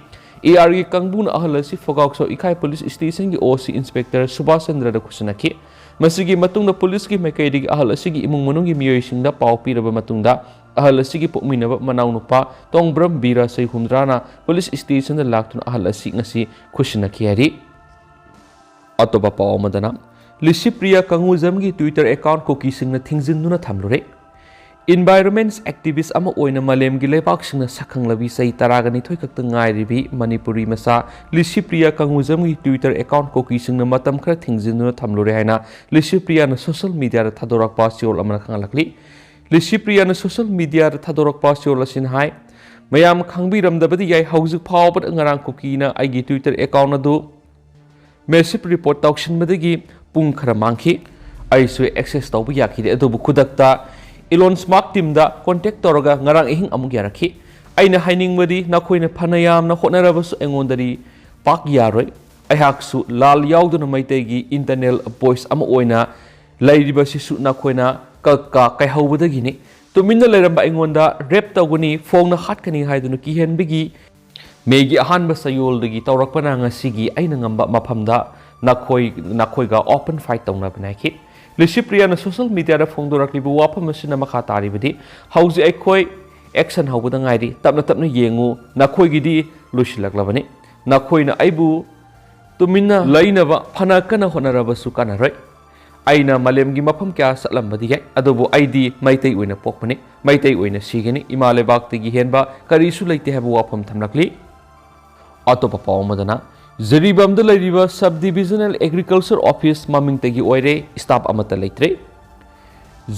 ꯑꯦ ꯑꯥꯔꯒꯤ ꯀꯥꯡꯕꯨꯅ ꯑꯍꯜ ꯑꯁꯤ ꯐꯒꯥꯎꯆꯥꯎ ꯏꯀꯥꯏ ꯄꯨꯂꯤꯁ ꯁ꯭ꯇꯦꯁꯟꯒꯤ ꯑꯣ ꯁꯤ ꯏꯟꯁꯄꯦꯛꯇꯔ ꯁꯨꯕꯥꯁ ꯆꯟꯗ꯭ꯔꯗ ꯈꯨꯠꯁꯤꯟꯅꯈꯤ꯫ ꯃꯁꯤꯒꯤ ꯃꯇꯨꯡꯗ ꯄꯨꯂꯤꯁꯀꯤ ꯃꯥꯏꯀꯩꯗꯒꯤ ꯑꯍꯜ ꯑꯁꯤꯒꯤ ꯏꯃꯨꯡ ꯃꯅꯨꯡꯒꯤ ꯃꯤꯑꯣꯏꯁꯤꯡꯗ ꯄꯥꯎ ꯄꯤꯔꯕ ꯃꯇꯨꯡꯗ, ꯑꯍꯜ ꯑꯁꯤꯒꯤ ꯄꯣꯛꯃꯤꯟꯅꯕ ꯃꯅꯥꯎꯅꯨꯄꯥ ꯇꯣꯡꯕ꯭ꯔꯝ ꯕꯤꯔ, ꯆꯍꯤ ꯍꯨꯝꯗ꯭ꯔꯥꯅ ꯄꯨꯂꯤꯁ ꯁ꯭ꯇꯦꯁꯟꯗ ꯂꯥꯛꯇꯨꯅ ꯑꯍꯜ ꯑꯁꯤ ꯉꯁꯤ ꯈꯨꯠꯁꯤꯟꯅꯈꯤ ꯍꯥꯏꯔꯤ꯫ ꯑꯇꯣꯞꯄ ꯄꯥꯎ ꯑꯃꯗꯅ, Licypriya ꯀꯪꯒꯨꯖꯝꯒꯤ Twitter account ꯀꯨꯀꯤꯁꯤꯡꯅ ꯊꯤꯡꯖꯤꯟꯗꯨꯅ ꯊꯝꯂꯨꯔꯦ꯫ Environment activist ꯑꯃ ꯑꯣꯏꯅ ꯃꯥꯂꯦꯝꯒꯤ ꯂꯩꯕꯥꯛꯁꯤꯡꯅ ꯁꯛꯈꯪꯂꯕꯤ ꯆꯍꯤ ꯇꯔꯥꯒ ꯅꯤꯊꯣꯏ ꯈꯛꯇ ꯉꯥꯏꯔꯤꯕꯤ ꯃꯅꯤꯄꯨꯔꯤ ꯃꯆꯥ ꯂꯤꯁꯤꯄ꯭ꯔꯤꯌꯥ ꯀꯪꯒꯨꯖꯝꯒꯤ Twitter account ꯀꯨꯀꯤꯁꯤꯡꯅ ꯃꯇꯝ ꯈꯔ ꯊꯤꯡꯖꯤꯟꯗꯨꯅ ꯊꯝꯂꯨꯔꯦ ꯍꯥꯏꯅ ꯂꯤꯁꯤꯄ꯭ꯔꯤꯌꯥꯅ social mediaꯗ ꯊꯥꯗꯣꯔꯛꯄ ꯆꯌꯣꯜ ꯑꯃꯅ ꯈꯪꯍꯜꯂꯛꯂꯤ꯫ ꯂꯤꯁꯤꯄ꯭ꯔꯤꯌꯥꯅ social mediaꯗ ꯊꯥꯗꯣꯔꯛꯄ ꯆꯌꯣꯜ ꯑꯁꯤꯅ ꯍꯥꯏ, "ꯃꯌꯥꯝ ꯈꯪꯕꯤꯔꯝꯗꯕꯗꯤ ꯌꯥꯏ, ꯍꯧꯖꯤꯛ ꯐꯥꯎꯕꯗ ꯉꯔꯥꯡ ꯀꯨꯀꯤꯅ ꯑꯩꯒꯤ Twitter account ꯑꯗꯨ massive report ꯇꯧꯁꯤꯟꯕꯗꯒꯤ ꯄꯨꯡ ꯈꯔ ꯃꯥꯡꯈꯤ꯫ ꯑꯩꯁꯨ access ꯇꯧꯕ ꯌꯥꯈꯤꯗꯦ, ꯑꯗꯨꯕꯨ ꯈꯨꯗꯛꯇ Elon Musk teamꯗ contact ꯇꯧꯔꯒ ꯉꯔꯥꯡ ꯑꯍꯤꯡ ꯑꯃꯨꯛ ꯌꯥꯔꯛꯈꯤ꯫ ꯑꯩꯅ ꯍꯥꯏꯅꯤꯡꯕꯗꯤ, ꯅꯈꯣꯏꯅ ꯐꯅ ꯌꯥꯝꯅ ꯍꯣꯠꯅꯔꯕꯁꯨ ꯑꯩꯉꯣꯟꯗꯗꯤ ꯄꯥꯛ ꯌꯥꯔꯣꯏ꯫ ꯑꯩꯍꯥꯛꯁꯨ ꯂꯥꯜ ꯌꯥꯎꯗꯅ ꯃꯩꯇꯩꯒꯤ internal voice ꯑꯃ ꯑꯣꯏꯅ ꯂꯩꯔꯤꯕꯁꯤꯁꯨ ꯅꯈꯣꯏꯅ ꯀ-, ꯀ-, ꯀꯥꯏꯍꯧꯕꯗꯒꯤꯅꯤ꯫ ꯇꯨꯃꯤꯟꯅ ꯂꯩꯔꯝꯕ ꯑꯩꯉꯣꯟꯗ rape ꯇꯧꯒꯅꯤ, ꯐꯣꯡꯅ ꯍꯥꯠꯀꯅꯤ ꯍꯥꯏꯗꯨꯅ ꯀꯤꯍꯟꯕꯒꯤ ꯃꯦꯒꯤ ꯑꯍꯥꯟꯕ ꯆꯌꯣꯜꯗꯒꯤ ꯇꯧꯔꯛꯄꯅ ꯉꯁꯤꯒꯤ ꯑꯩꯅ ꯉꯝꯕ ꯃꯐꯝꯗ ꯅꯈꯣꯏ, ꯅꯈꯣꯏꯒ open fight ꯇꯧꯅꯕꯅꯤ" ꯍꯥꯏꯈꯤ꯫ ꯂꯤꯁꯤꯄ꯭ꯔꯤꯌꯥꯅ social mediaꯗ ꯐꯣꯡꯗꯣꯔꯛꯂꯤꯕ ꯋꯥꯐꯝ ꯑꯁꯤꯅ ꯃꯈꯥ ꯇꯥꯔꯤꯕꯗꯤ, "ꯍꯧꯖꯤꯛ ꯑꯩꯈꯣꯏ action ꯍꯧꯕꯗ ꯉꯥꯏꯔꯤ, ꯇꯞꯅ ꯇꯞꯅ ꯌꯦꯡꯉꯨ, ꯅꯈꯣꯏꯒꯤꯗꯤ ꯂꯣꯏꯁꯤꯜꯂꯛꯂꯕꯅꯤ꯫ ꯅꯈꯣꯏꯅ ꯑꯩꯕꯨ ꯇꯨꯃꯤꯟꯅ ꯂꯩꯅꯕ ꯐꯅ ꯀꯟꯅ ꯍꯣꯠꯅꯔꯕꯁꯨ ꯀꯥꯟꯅꯔꯣꯏ꯫ ꯑꯩꯅ ꯃꯥꯂꯦꯝꯒꯤ ꯃꯐꯝ ꯀꯌꯥ ꯆꯠꯂꯝꯕꯗꯤ ꯌꯥꯏ, ꯑꯗꯨꯕꯨ ꯑꯩꯗꯤ ꯃꯩꯇꯩ ꯑꯣꯏꯅ ꯄꯣꯛꯄꯅꯤ, ꯃꯩꯇꯩ ꯑꯣꯏꯅ ꯁꯤꯒꯅꯤ, ꯏꯃꯥ ꯂꯩꯕꯥꯛꯇꯒꯤ ꯍꯦꯟꯕ ꯀꯔꯤꯁꯨ ꯂꯩꯇꯦ" ꯍꯥꯏꯕ ꯋꯥꯐꯝ ꯊꯝꯂꯛꯂꯤ꯫ ꯑꯇꯣꯞꯄ ꯄꯥꯎ ꯑꯃꯗꯅ, ꯖꯤꯔꯤꯕꯥꯝꯗ ꯂꯩꯔꯤꯕ Sub Divisional Agriculture Office ꯃꯃꯤꯡꯇꯒꯤ ꯑꯣꯏꯔꯦ, staff ꯑꯃꯠꯇ ꯂꯩꯇ꯭ꯔꯦ꯫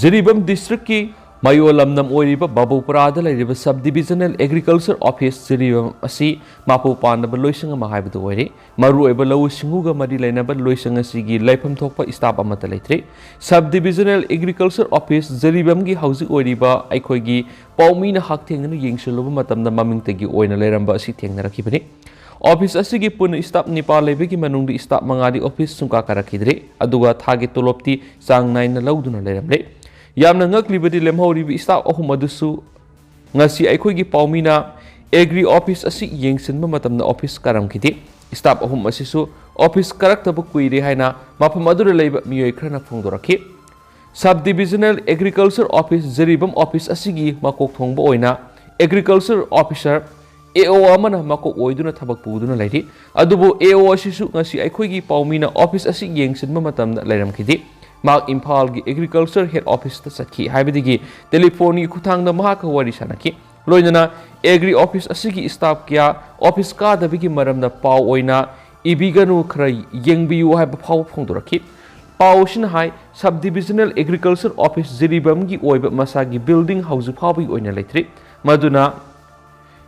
ꯖꯤꯔꯤꯕꯥꯝ districtꯀꯤ ꯃꯌꯣꯜ ꯂꯝꯗꯝ ꯑꯣꯏꯔꯤꯕ ꯕꯥꯕꯨꯄꯨꯔꯥꯗ ꯂꯩꯔꯤꯕ Sub Divisional Agriculture Office Jiribam ꯑꯁꯤ ꯃꯄꯨ ꯄꯥꯟꯗꯕ ꯂꯣꯏꯁꯪ ꯑꯃ ꯍꯥꯏꯕꯗꯨ ꯑꯣꯏꯔꯦ꯫ ꯃꯔꯨꯑꯣꯏꯕ ꯂꯧꯎ ꯁꯤꯡꯎꯒ ꯃꯔꯤ ꯂꯩꯅꯕ ꯂꯣꯏꯁꯪ ꯑꯁꯤꯒꯤ ꯂꯩꯐꯝ ꯊꯣꯛꯄ staff ꯑꯃꯠꯇ ꯂꯩꯇ꯭ꯔꯦ꯫ Sub Divisional Agriculture Office ꯖꯤꯔꯤꯕꯥꯝꯒꯤ ꯍꯧꯖꯤꯛ ꯑꯣꯏꯔꯤꯕ ꯑꯩꯈꯣꯏꯒꯤ ꯄꯥꯎꯃꯤꯅ ꯍꯛꯊꯦꯡꯅꯅ ꯌꯦꯡꯁꯤꯜꯂꯨꯕ ꯃꯇꯝꯗ ꯃꯃꯤꯡꯇꯒꯤ ꯑꯣꯏꯅ ꯂꯩꯔꯝꯕ ꯑꯁꯤ ꯊꯦꯡꯅꯔꯛꯈꯤꯕꯅꯤ꯫ Office ꯑꯁꯤꯒꯤ ꯄꯨꯟꯅ staff ꯅꯤꯄꯥ ꯂꯩꯕꯒꯤ ꯃꯅꯨꯡꯗ staff ꯃꯉꯥꯗꯤ office ꯁꯨꯡꯀꯥ ꯀꯥꯔꯛꯈꯤꯗ꯭ꯔꯦ, ꯑꯗꯨꯒ ꯊꯥꯒꯤ ꯇꯣꯂꯣꯞꯇꯤ ꯆꯥꯡ ꯅꯥꯏꯅ ꯂꯧꯗꯨꯅ ꯂꯩꯔꯝꯂꯦ꯫ ꯌꯥꯝꯅ ꯉꯛꯂꯤꯕꯗꯤ, ꯂꯦꯝꯍꯧꯔꯤꯕ staff ꯑꯍꯨꯝ ꯑꯗꯨꯁꯨ ꯉꯁꯤ ꯑꯩꯈꯣꯏꯒꯤ ꯄꯥꯎꯃꯤꯅ Agri Office ꯑꯁꯤ ꯌꯦꯡꯁꯤꯟꯕ ꯃꯇꯝꯗ office ꯀꯥꯔꯝꯈꯤꯗꯦ꯫ Staff ꯑꯍꯨꯝ ꯑꯁꯤꯁꯨ office ꯀꯥꯔꯛꯇꯕ ꯀꯨꯏꯔꯦ ꯍꯥꯏꯅ ꯃꯐꯝ ꯑꯗꯨꯗ ꯂꯩꯕ ꯃꯤꯑꯣꯏ ꯈꯔꯅ ꯐꯣꯡꯗꯣꯔꯛꯈꯤ꯫ Sub Divisional Agriculture Office Jiribam office ꯑꯁꯤꯒꯤ ꯃꯀꯣꯛ ꯊꯣꯡꯕ ꯑꯣꯏꯅ Agriculture Officer ꯑꯦ ꯑꯣ ꯑꯃꯅ ꯃꯀꯣꯛ ꯑꯣꯏꯗꯨꯅ ꯊꯕꯛ ꯄꯨꯗꯨꯅ ꯂꯩꯔꯤ꯫ ꯑꯗꯨꯕꯨ ꯑꯦ ꯑꯣ ꯑꯁꯤꯁꯨ ꯉꯁꯤ ꯑꯩꯈꯣꯏꯒꯤ ꯄꯥꯎꯃꯤꯅ ꯑꯣꯐꯤꯁ ꯑꯁꯤ ꯌꯦꯡꯁꯤꯟꯕ ꯃꯇꯝꯗ ꯂꯩꯔꯝꯈꯤꯗꯦ꯫ ꯃꯍꯥꯛ ꯏꯝꯐꯥꯜꯒꯤ Agriculture Head Officeꯇ ꯆꯠꯈꯤ ꯍꯥꯏꯕꯗꯒꯤ ꯇꯦꯂꯤꯐꯣꯟꯒꯤ ꯈꯨꯠꯊꯥꯡꯗ ꯃꯍꯥꯛꯀ ꯋꯥꯔꯤ ꯁꯥꯅꯈꯤ꯫ ꯂꯣꯏꯅꯅ ꯑꯦꯒ꯭ꯔꯤ ꯑꯣꯐꯤꯁ ꯑꯁꯤꯒꯤ ꯁ꯭ꯇꯥꯐ ꯀꯌꯥ ꯑꯣꯐꯤꯁ ꯀꯥꯗꯕꯒꯤ ꯃꯔꯝꯗ ꯄꯥꯎ ꯑꯣꯏꯅ ꯏꯕꯤꯒꯅꯨ, ꯈꯔ ꯌꯦꯡꯕꯤꯌꯨ ꯍꯥꯏꯕ ꯐꯥꯎꯕ ꯐꯣꯡꯗꯣꯔꯛꯈꯤ꯫ ꯄꯥꯎ ꯑꯁꯤꯅ ꯍꯥꯏ, Sub Divisional Agriculture Office ꯖꯤꯔꯤꯕꯥꯝꯒꯤ ꯑꯣꯏꯕ ꯃꯁꯥꯒꯤ ꯕꯤꯜꯗꯤꯡ ꯍꯧꯖꯤꯛ ꯐꯥꯎꯕꯒꯤ ꯑꯣꯏꯅ ꯂꯩꯇ꯭ꯔꯤ꯫ ꯃꯗꯨꯅ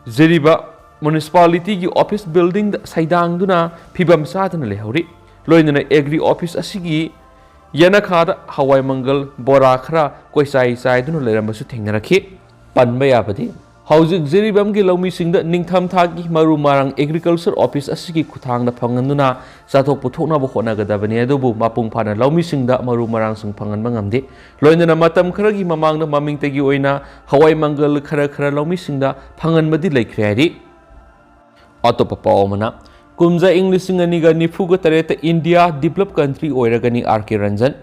ꯖꯤꯔꯤꯕꯥꯝ ꯃ꯭ꯌꯨꯅꯤꯁꯤꯄꯥꯂꯤꯇꯤꯒꯤ ꯑꯣꯐꯤꯁ ꯕꯤꯜꯗꯤꯡꯗ ꯁꯩꯗꯥꯡꯗꯨꯅ ꯐꯤꯕꯝ ꯆꯥꯗꯅ ꯂꯩꯍꯧꯔꯤ꯫ ꯂꯣꯏꯅꯅ ꯑꯦꯒ꯭ꯔꯤ ꯑꯣꯐꯤꯁ ꯑꯁꯤꯒꯤ ꯌꯦꯅꯈꯥꯗ ꯍꯋꯥꯏ ꯃꯪꯒꯜ ꯕꯣꯔꯥ ꯈꯔ ꯀꯣꯏꯆꯥꯏ ꯆꯥꯏꯗꯨꯅ ꯂꯩꯔꯝꯕꯁꯨ ꯊꯦꯡꯅꯔꯛꯈꯤ꯫ ꯄꯟꯕ ꯌꯥꯕꯗꯤ, ꯍꯧꯖꯤꯛ ꯖꯤꯔꯤꯕꯥꯝꯒꯤ ꯂꯧꯃꯤꯁꯤꯡꯗ ꯅꯤꯡꯊꯝꯊꯥꯒꯤ ꯃꯔꯨ ꯃꯔꯥꯡ Agriculture Office ꯑꯁꯤꯒꯤ ꯈꯨꯠꯊꯥꯡꯗ ꯐꯪꯍꯟꯗꯨꯅ ꯆꯥꯊꯣꯛ ꯄꯨꯊꯣꯛꯅꯕ ꯍꯣꯠꯅꯒꯗꯕꯅꯤ, ꯑꯗꯨꯕꯨ ꯃꯄꯨꯡ ꯐꯥꯅ ꯂꯧꯃꯤꯁꯤꯡꯗ ꯃꯔꯨ ꯃꯔꯥꯡꯁꯤꯡ ꯐꯪꯍꯟꯕ ꯉꯝꯗꯦ꯫ ꯂꯣꯏꯅꯅ ꯃꯇꯝ ꯈꯔꯒꯤ ꯃꯃꯥꯡꯗ ꯃꯃꯤꯡꯇꯒꯤ ꯑꯣꯏꯅ ꯍꯋꯥꯏ ꯃꯪꯒꯜ ꯈꯔ ꯈꯔ ꯂꯧꯃꯤꯁꯤꯡꯗ ꯐꯪꯍꯟꯕꯗꯤ ꯂꯩꯈ꯭ꯔꯦ ꯍꯥꯏꯔꯤ꯫ ꯑꯇꯣꯞꯄ ꯄꯥꯎ ꯑꯃꯅ, ꯀꯨꯝꯖꯥ ꯏꯪ ꯂꯤꯁꯤꯡ ꯑꯅꯤꯒ ꯅꯤꯐꯨꯒ ꯇꯔꯦꯠꯇ ꯏꯟꯗꯤꯌꯥ develop country ꯑꯣꯏꯔꯒꯅꯤ, ꯑꯥꯔ ꯀꯦ ꯔꯟꯖꯟ꯫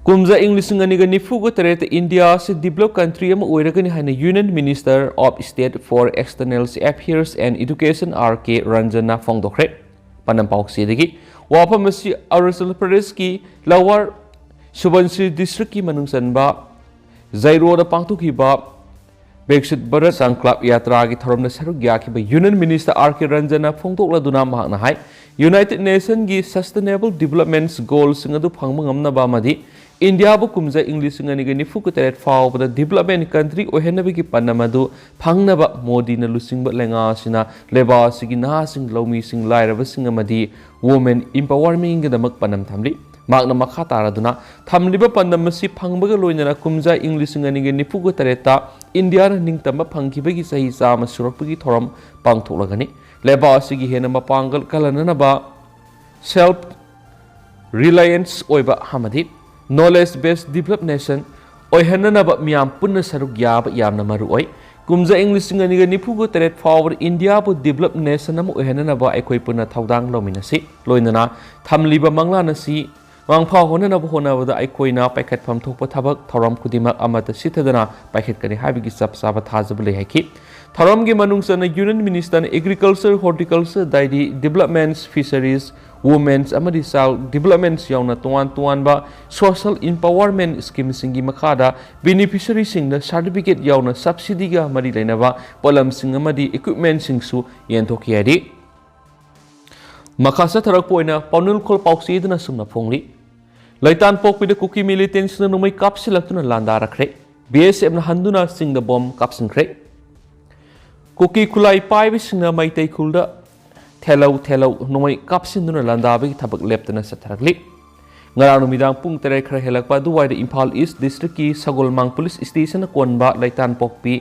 ꯀꯨꯝꯖꯥ ꯏꯪ ꯂꯤꯁꯤꯡ ꯑꯅꯤꯒ ꯅꯤꯐꯨꯒ ꯇꯔꯦꯠꯇ ꯏꯟꯗꯤꯌꯥ ꯑꯁꯤ develop country ꯑꯃ ꯑꯣꯏꯔꯒꯅꯤ ꯍꯥꯏꯅ Union Minister of State for External Affairs and Education R K ꯔꯟꯖꯟꯅ ꯐꯣꯡꯗꯣꯛꯈ꯭ꯔꯦ꯫ ꯄꯥꯟꯗꯝ ꯄꯥꯎꯆꯦꯗꯒꯤ, ꯋꯥꯐꯝ ꯑꯁꯤ ꯑꯔꯨꯅꯥꯆꯜ ꯄ꯭ꯔꯗꯦꯁꯀꯤ ꯂꯋꯥꯔ ꯁꯨꯕꯟꯁꯤꯔꯤ ꯗꯤꯁꯇ꯭ꯔꯤꯛꯀꯤ ꯃꯅꯨꯡ ꯆꯟꯕ ꯖꯩꯔꯣꯗ ꯄꯥꯡꯊꯣꯛꯈꯤꯕ ꯕꯤꯛꯁꯤꯠ ꯚꯥꯔꯠ ꯁꯪꯀꯜꯞ ꯌꯥꯇ꯭ꯔꯥꯒꯤ ꯊꯧꯔꯝꯗ ꯁꯔꯨꯛ ꯌꯥꯈꯤꯕ Union Minister ꯑꯥꯔ ꯀꯦ ꯔꯟꯖꯟꯅ ꯐꯣꯡꯗꯣꯛꯂꯗꯨꯅ ꯃꯍꯥꯛꯅ ꯍꯥꯏ, United Nationꯒꯤ Sustainable Development Goalꯁꯤꯡ ꯑꯗꯨ ꯐꯪꯕ ꯉꯝꯅꯕ ꯑꯃꯗꯤ ꯏꯟꯗꯤꯌꯥꯕꯨ ꯀꯨꯝꯖꯥ ꯏꯪ ꯂꯤꯁꯤꯡ ꯑꯅꯤꯒ ꯅꯤꯐꯨꯒ ꯇꯔꯦꯠ ꯐꯥꯎꯕꯗ development country ꯑꯣꯏꯍꯟꯅꯕꯒꯤ ꯄꯥꯟꯗꯝ ꯑꯗꯨ ꯐꯪꯅꯕ ꯃꯣꯗꯤꯅ ꯂꯨꯆꯤꯡꯕ ꯂꯩꯉꯥꯛ ꯑꯁꯤꯅ ꯂꯩꯕꯥꯛ ꯑꯁꯤꯒꯤ ꯅꯍꯥꯁꯤꯡ, ꯂꯧꯃꯤꯁꯤꯡ, ꯂꯥꯏꯔꯕꯁꯤꯡ ꯑꯃꯗꯤ women empowermentꯒꯤꯗꯃꯛ ꯄꯥꯟꯗꯝ ꯊꯝꯂꯤ꯫ ꯃꯍꯥꯛꯅ ꯃꯈꯥ ꯇꯥꯔꯗꯨꯅ, ꯊꯝꯂꯤꯕ ꯄꯥꯟꯗꯝ ꯑꯁꯤ ꯐꯪꯕꯒ ꯂꯣꯏꯅꯅ ꯀꯨꯝꯖꯥ ꯏꯪ ꯂꯤꯁꯤꯡ ꯑꯅꯤꯒ ꯅꯤꯐꯨꯒ ꯇꯔꯦꯠꯇ ꯏꯟꯗꯤꯌꯥꯅ ꯅꯤꯡꯇꯝꯕ ꯐꯪꯈꯤꯕꯒꯤ ꯆꯍꯤ ꯆꯥꯝꯃ ꯁꯨꯔꯛꯄꯒꯤ ꯊꯧꯔꯝ ꯄꯥꯡꯊꯣꯛꯂꯒꯅꯤ꯫ ꯂꯩꯕꯥꯛ ꯑꯁꯤꯒꯤ ꯍꯦꯟꯅ ꯃꯄꯥꯡꯒꯜ ꯀꯜꯍꯟꯅꯅꯕ self reliance ꯑꯣꯏꯕ ꯑꯃꯗꯤ knowledge based developed nation ꯑꯣꯏꯍꯟꯅꯅꯕ ꯃꯤꯌꯥꯝ ꯄꯨꯟꯅ ꯁꯔꯨꯛ ꯌꯥꯕ ꯌꯥꯝꯅ ꯃꯔꯨ ꯑꯣꯏ꯫ ꯀꯨꯝꯖꯥ ꯏꯪ ꯂꯤꯁꯤꯡ ꯑꯅꯤꯒ ꯅꯤꯐꯨꯒ ꯇꯔꯦꯠ ꯐꯥꯎꯕꯗ ꯏꯟꯗꯤꯌꯥꯕꯨ developed nation ꯑꯃ ꯑꯣꯏꯍꯟꯅꯅꯕ ꯑꯩꯈꯣꯏ ꯄꯨꯟꯅ ꯊꯧꯗꯥꯡ ꯂꯧꯃꯤꯟꯅꯁꯤ꯫ ꯂꯣꯏꯅꯅ ꯊꯝꯂꯤꯕ ꯃꯪꯂꯥꯟ ꯑꯁꯤ ꯃꯪꯐꯥ ꯍꯣꯟꯅꯅꯕ ꯍꯣꯠꯅꯕꯗ ꯑꯩꯈꯣꯏꯅ ꯄꯥꯏꯈꯠꯐꯝ ꯊꯣꯛꯄ ꯊꯕꯛ ꯊꯧꯔꯝ ꯈꯨꯗꯤꯡꯃꯛ ꯑꯃꯠꯇ ꯁꯤꯊꯗꯅ ꯄꯥꯏꯈꯠꯀꯅꯤ ꯍꯥꯏꯕꯒꯤ ꯆꯞ ꯆꯥꯕ ꯊꯥꯖꯕ ꯂꯩ ꯍꯥꯏꯈꯤ꯫ ꯊꯧꯔꯝꯒꯤ ꯃꯅꯨꯡ ꯆꯟꯅ Union Minister ꯅ Agriculture, Horticulture, Dairy Developments, Fisheries, Women's ꯑꯃꯗꯤ Child Developments ꯌꯥꯎꯅ ꯇꯣꯉꯥꯟ ꯇꯣꯉꯥꯟꯕ social empowerment scheme ꯁꯤꯡꯒꯤ ꯃꯈꯥꯗ beneficiary ꯁꯤꯡꯗ certificate ꯌꯥꯎꯅ subsidy ꯒ ꯃꯔꯤ ꯂꯩꯅꯕ ꯄꯣꯠꯂꯝꯁꯤꯡ ꯑꯃꯗꯤ equipment ꯁꯤꯡꯁꯨ ꯌꯦꯟꯊꯣꯛꯈꯤ ꯍꯥꯏꯔꯤ꯫ ꯃꯈꯥ ꯆꯠꯊꯔꯛꯄ ꯑꯣꯏꯅ ꯄꯥꯎꯅꯤꯜꯈꯣꯜ ꯄꯥꯎꯆꯦꯗꯅ ꯁꯨꯝꯅ ꯐꯣꯡꯂꯤ꯫ ꯂꯩꯇꯥꯟꯄꯣꯛꯄꯤꯗ ꯀꯨꯀꯤ militant ꯁꯤꯡꯅ ꯅꯣꯡꯃꯩ ꯀꯥꯞꯁꯤꯜꯂꯛꯇꯨꯅ ꯂꯥꯟꯗꯥꯔꯛꯈ꯭ꯔꯦ꯫ B S F ꯅ ꯍꯟꯗꯨꯅ ꯆꯤꯡꯗ bomb ꯀꯥꯞꯁꯤꯟꯈ꯭ꯔꯦ꯫ ꯀꯨꯀꯤ ꯈꯨꯠꯂꯥꯏ ꯄꯥꯏꯕꯁꯤꯡꯅ ꯃꯩꯇꯩ ꯈꯨꯜꯗ ꯊꯦꯂꯧ ꯊꯦꯂꯧ ꯅꯣꯡꯃꯩ ꯀꯥꯞꯁꯤꯟꯗꯨꯅ ꯂꯥꯟꯗꯥꯕꯒꯤ ꯊꯕꯛ ꯂꯦꯞꯇꯅ ꯆꯠꯊꯔꯛꯂꯤ꯫ ꯉꯔꯥꯡ ꯅꯨꯃꯤꯗꯥꯡ ꯄꯨꯡ ꯇꯔꯦꯠ ꯈꯔ ꯍꯦꯜꯂꯛꯄ ꯑꯗꯨꯋꯥꯏꯗ ꯏꯝꯐꯥꯜ East District ꯀꯤ ꯁꯒꯣꯜꯃꯥꯡ Police Station ꯅ ꯀꯣꯟꯕ ꯂꯩꯇꯥꯟꯄꯣꯛꯄꯤ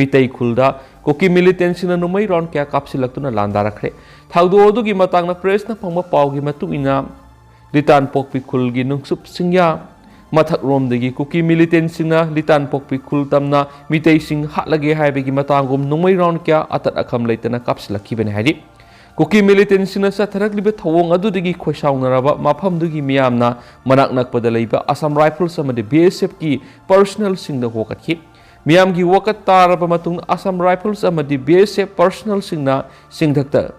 ꯃꯤꯇꯩ ꯈꯨꯜꯗ ꯀꯨꯀꯤ militant ꯁꯤꯡꯅ ꯅꯣꯡꯃꯩ round ꯀꯌꯥ ꯀꯥꯞꯁꯤꯜꯂꯛꯇꯨꯅ ꯂꯥꯟꯗꯥꯔꯛꯈ꯭ꯔꯦ꯫ ꯊꯧꯗꯣꯛ ꯑꯗꯨꯒꯤ ꯃꯇꯥꯡꯗ press ꯅ ꯐꯪꯕ ꯄꯥꯎꯒꯤ ꯃꯇꯨꯡ ꯏꯟꯅ, ꯂꯤꯇꯥꯟꯄꯣꯛꯄꯤ ꯈꯨꯜꯒꯤ ꯅꯨꯡꯁꯨꯞ ꯁꯤꯡꯌꯥ ꯃꯊꯛꯔꯣꯝꯗꯒꯤ ꯀꯨꯀꯤ militant ꯁꯤꯡꯅ ꯂꯤꯇꯥꯟꯄꯣꯛꯄꯤ ꯈꯨꯜ ꯇꯝꯅ ꯃꯤꯇꯩꯁꯤꯡ ꯍꯥꯠꯂꯒꯦ ꯍꯥꯏꯕꯒꯤ ꯃꯇꯥꯒꯨꯝ ꯅꯣꯡꯃꯩ round ꯀꯌꯥ ꯑꯇꯠ ꯑꯈꯝ ꯂꯩꯇꯅ ꯀꯥꯞꯁꯤꯜꯂꯛꯈꯤꯕꯅꯤ ꯍꯥꯏꯔꯤ꯫ ꯀꯨꯀꯤ militant ꯁꯤꯡꯅ ꯆꯠꯊꯔꯛꯂꯤꯕ ꯊꯧꯑꯣꯡ ꯑꯗꯨꯗꯒꯤ ꯈꯣꯏꯁꯥꯎꯅꯔꯕ ꯃꯐꯝꯗꯨꯒꯤ ꯃꯤꯌꯥꯝꯅ ꯃꯅꯥꯛ ꯅꯛꯄꯗ ꯂꯩꯕ Assam Rifles ꯑꯃꯗꯤ B S F ꯀꯤ personnel ꯁꯤꯡꯗ ꯋꯥꯀꯠꯈꯤ꯫ ꯃꯤꯌꯥꯝꯒꯤ ꯋꯥꯀꯠ ꯇꯥꯔꯕ ꯃꯇꯨꯡꯗ Assam Rifles ꯑꯃꯗꯤ B S F personnel ꯁꯤꯡꯅ ꯆꯤꯡꯊꯛꯇ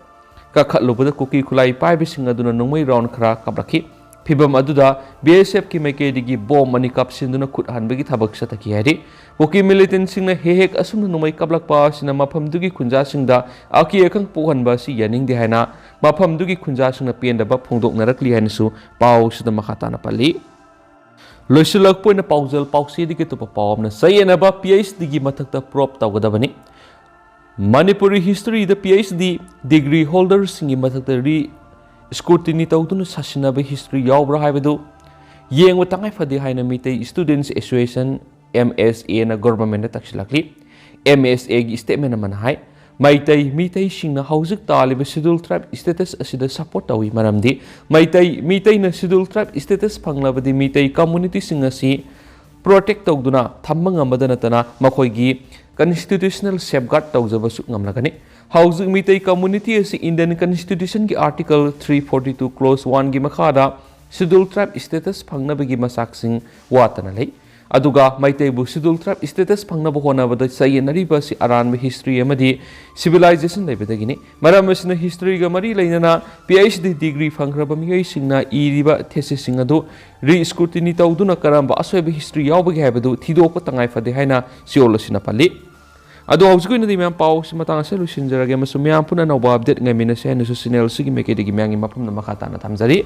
ꯀꯥꯈꯠꯂꯨꯕꯗ ꯀꯨꯀꯤ ꯈꯨꯠꯂꯥꯏ ꯄꯥꯏꯕꯁꯤꯡ ꯑꯗꯨꯅ ꯅꯣꯡꯃꯩ round ꯈꯔ ꯀꯥꯞꯂꯛꯈꯤ꯫ ꯐꯤꯚꯝ ꯑꯗꯨꯗ B S F ꯀꯤ ꯃꯥꯏꯀꯩꯗꯒꯤ bomb ꯑꯅꯤ ꯀꯥꯞꯁꯤꯟꯗꯨꯅ ꯈꯨꯠ ꯍꯟꯕꯒꯤ ꯊꯕꯛ ꯆꯠꯊꯈꯤ ꯍꯥꯏꯔꯤ꯫ ꯀꯨꯀꯤ militant ꯁꯤꯡꯅ ꯍꯦꯛ ꯍꯦꯛ ꯑꯁꯨꯝꯅ ꯅꯣꯡꯃꯩ ꯀꯥꯞꯂꯛꯄ ꯑꯁꯤꯅ ꯃꯐꯝꯗꯨꯒꯤ ꯈꯨꯟꯖꯥꯁꯤꯡꯗ ꯑꯀꯤ ꯑꯈꯪ ꯄꯣꯛꯍꯟꯕ ꯑꯁꯤ ꯌꯥꯅꯤꯡꯗꯦ ꯍꯥꯏꯅ ꯃꯐꯝꯗꯨꯒꯤ ꯈꯨꯟꯖꯥꯁꯤꯡꯅ ꯄꯦꯟꯗꯕ ꯐꯣꯡꯗꯣꯛꯅꯔꯛꯂꯤ ꯍꯥꯏꯅꯁꯨ ꯄꯥꯎꯁꯤꯗ ꯃꯈꯥ ꯇꯥꯅ ꯄꯜꯂꯤ꯫ ꯂꯣꯏꯁꯤꯜꯂꯛꯄ ꯑꯣꯏꯅ ꯄꯥꯎꯖꯦꯜ ꯄꯥꯎꯆꯦꯗꯒꯤ ꯑꯇꯣꯞꯄ ꯄꯥꯎ ꯑꯃꯅ, ꯆꯌꯦꯠꯅꯕ P H D ꯒꯤ ꯃꯊꯛꯇ probe ꯇꯧꯒꯗꯕꯅꯤ꯫ ꯃꯅꯤꯄꯨꯔꯤ history ꯗ P H D degree holder ꯁꯤꯡꯒꯤ ꯃꯊꯛꯇ re scrutiny ꯇꯧꯗꯨꯅ ꯁꯥꯁꯤꯟꯅꯕ history ꯌꯥꯎꯕ꯭ꯔꯥ ꯍꯥꯏꯕꯗꯨ ꯌꯦꯡꯕ ꯇꯉꯥꯏ ꯐꯗꯦ ꯍꯥꯏꯅ Meitei Students Association, M S A ꯅ government ꯇ ꯇꯛꯁꯤꯜꯂꯛꯂꯤ꯫ M S A ꯒꯤ statement ꯑꯃꯅ ꯍꯥꯏ, ꯃꯩꯇꯩ ꯃꯤꯇꯩꯁꯤꯡꯅ ꯍꯧꯖꯤꯛ ꯇꯥꯜꯂꯤꯕ Scheduled Tribe status ꯑꯁꯤꯗ support ꯇꯧꯏ, ꯃꯔꯝꯗꯤ Meitei ꯃꯤꯇꯩꯅ Scheduled Tribe status ꯐꯪꯂꯕꯗꯤ Meitei community ꯁꯤꯡ ꯑꯁꯤ protect ꯇꯧꯗꯨꯅ ꯊꯝꯕ ꯉꯝꯕꯗ ꯅꯠꯇꯅ ꯃꯈꯣꯏꯒꯤ constitutional safeguard ꯇꯧꯖꯕꯁꯨ ꯉꯝꯂꯒꯅꯤ꯫ ꯍꯧꯖꯤꯛ ꯃꯤꯇꯩ community ꯑꯁꯤ Indian Constitution ꯒꯤ Article three forty two Clause one ꯒꯤ ꯃꯈꯥꯗ Scheduled Tribe status ꯐꯪꯅꯕꯒꯤ ꯃꯆꯥꯛꯁꯤꯡ ꯋꯥꯠꯇꯅ ꯂꯩ꯫ ꯑꯗꯨꯒ ꯃꯩꯇꯩꯕꯨ Scheduled Tribe status ꯐꯪꯅꯕ ꯍꯣꯠꯅꯕꯗ ꯆꯌꯦꯠꯅꯔꯤꯕ ꯑꯁꯤ ꯑꯔꯥꯟꯕ history ꯑꯃꯗꯤ civilization ꯂꯩꯕꯗꯒꯤꯅꯤ꯫ ꯃꯔꯝ ꯑꯁꯤꯅ historyꯒ ꯃꯔꯤ ꯂꯩꯅꯅ PhD degree ꯐꯪꯈ꯭ꯔꯕ ꯃꯤꯑꯣꯏꯁꯤꯡꯅ ꯏꯔꯤꯕ thesisꯁꯤꯡ ꯑꯗꯨ re-scrutiny ꯇꯧꯗꯨꯅ ꯀꯔꯝꯕ ꯑꯁꯣꯏꯕ history ꯌꯥꯎꯕꯒꯦ ꯍꯥꯏꯕꯗꯨ ꯊꯤꯗꯣꯛꯄ ꯇꯉꯥꯏ ꯐꯗꯦ ꯍꯥꯏꯅ ꯆꯌꯣꯜ ꯑꯁꯤꯅ ꯄꯜꯂꯤ꯫ ꯑꯗꯣ ꯍꯧꯖꯤꯛꯀꯤ ꯑꯣꯏꯅꯗꯤ ꯃꯌꯥꯝ ꯄꯥꯎ ꯑꯁꯤ ꯃꯇꯥꯡ ꯑꯁꯤꯗ ꯂꯣꯏꯁꯤꯟꯖꯔꯒꯦ ꯑꯃꯁꯨꯡ ꯃꯌꯥꯝ ꯄꯨꯟꯅ ꯑꯅꯧꯕ update ꯉꯥꯏꯃꯤꯟꯅꯁꯦ ꯍꯥꯏꯅꯁꯨ channel ꯑꯁꯤꯒꯤ ꯃꯥꯏꯀꯩꯗꯒꯤ ꯃꯌꯥꯝꯒꯤ ꯃꯐꯝꯗ ꯃꯈꯥ ꯇꯥꯅ ꯊꯝꯖꯔꯤ꯫